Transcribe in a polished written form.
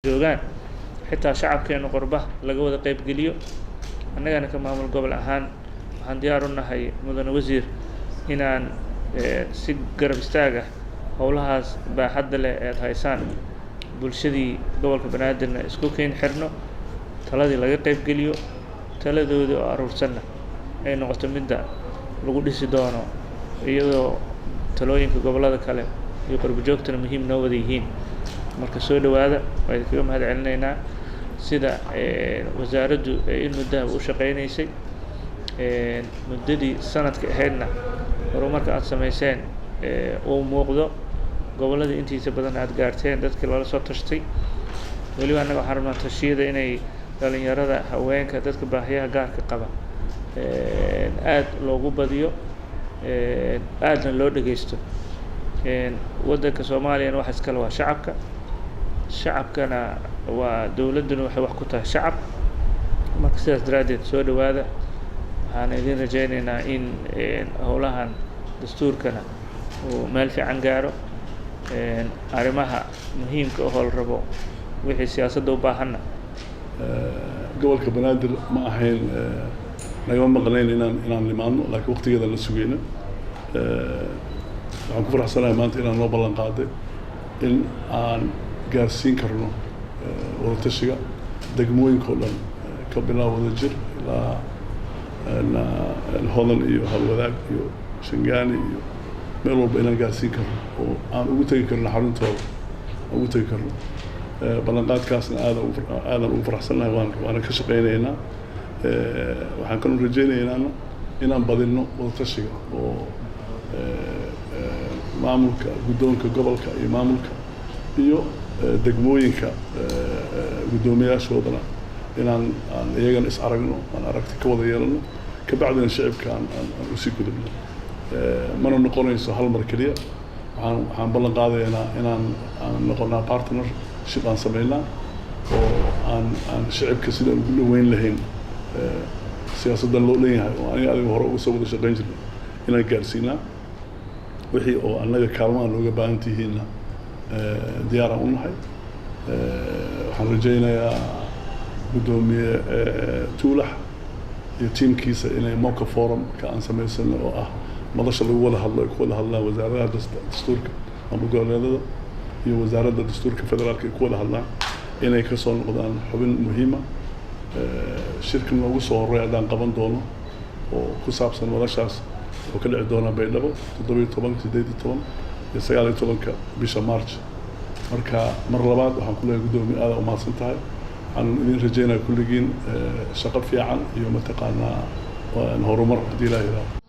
Joogaan xitaa shacabkeenu qurbaha laga wada qaybgeliyo. Annagana ka maamul gobol ahaan waxaan diyaar u nahay, mudane wasiir, inaan si garab istaag ah howlahaas baaxadda leh eed haysaan bulshadii gobolka Banaadirna isku keen xirno, taladii laga qaybgeliyo, taladoodii oo aruursanna ay noqoto midda lagu dhisi doono, iyadoo talooyinka gobollada kale iyo qurbo joogtana muhiim noo wada yihiin. Marka soo dhowaada, waa idinkaga mahad celinaynaa sida wasaaraddu ay in muddaha u shaqaynaysay, muddadii sanadka ahaydna horumarka aada samayseen uu muuqdo, gobolladii intiisa badan aada gaarteen, dadkii lala soo tashtay. Weliba annaga waxaan rabnaa tashiyada inay dhalinyarada, haweenka, dadka baahiyaha gaarka qaba aada loogu badiyo, aadna loo dhegeysto. Waddanka Soomaaliyana waxa iskale waa shacabka, shacabkana waa dowladduna, waxay wax ku tahay shacab. Marka sidaas daraaddeed soo dhowaada. Waxaan idin rajaynaynaa in howlahan dastuurkana uu meel fiican gaaro, arrimaha muhiimka ahoo la rabo, wixii siyaasadda u baahanna. Gobolka Banaadir ma ahayn nagama maqnayn inaan nimaadno, laakiin waqtigeeda la sugayna. Waxaan ku faraxsanahay maanta inaan noo ballan qaaday in aan gaarsiin karno wadatashiga degmooyinka oo dhan, ka bilaab Wadajir ilaa Hodan iyo Halwadaag iyo Shangaani iyo meel walba inaan gaarsiin karno oo aan ugu tegi karno xaruntooda, aan ugu tegi karno. Ballanqaadkaasna aadaan ugu faraxsannahay, waana ka shaqaynaynaa. Waxaan kaloo rajaynaynaa inaan badinno wadatashiga oo maamulka, guddoonka gobolka iyo maamulka iyo degmooyinka guddoomiyaashoodana inaan aan iyagana is aragno, aan aragti ka wada yeelano, kabacdina shicibka aan usii gudubno. Mana noqonayso hal mar keliya. Waxaan ballan qaadaynaa inaan aan noqonaa partnership aan samaynaa oo aan shicibka sidaan ugu dhaweyn lahayn siyaasaddan loo dhan yahay oo aniga adiga hore uga soo wada shaqayn jirnay inaan gaarsiinaa. Wixii oo annaga kaalmaha nooga baahan tihiinna diyaaraan u nahay. Waxaan rajaynayaa guddoomiye Tuulax iyo tiimkiisa inay Moka Forum-ka aan samaysano, oo ah madasha lagu wada hadlo, ay ku wada hadlaan wasaaradaha dastuurka ama goboleedada iyo wasaaradda dastuurka federaalka ay ku wada hadlaan, inay kasoo noqdaan xubin muhiima. Shirka noogu soo horey haddaan qaban doono oo ku saabsan madashaas oo ka dhici doona Baydhabo 17, 18 iyo 19-ka bisha March. Marka mar labaad waxaan ku leeyahay, guddoomiye, aada umahadsan tahay. Waxaan idin rajeynaya kulligiin shaqo fiican iyo mataqaanaa horumar haddii Ilaah yidhaaho.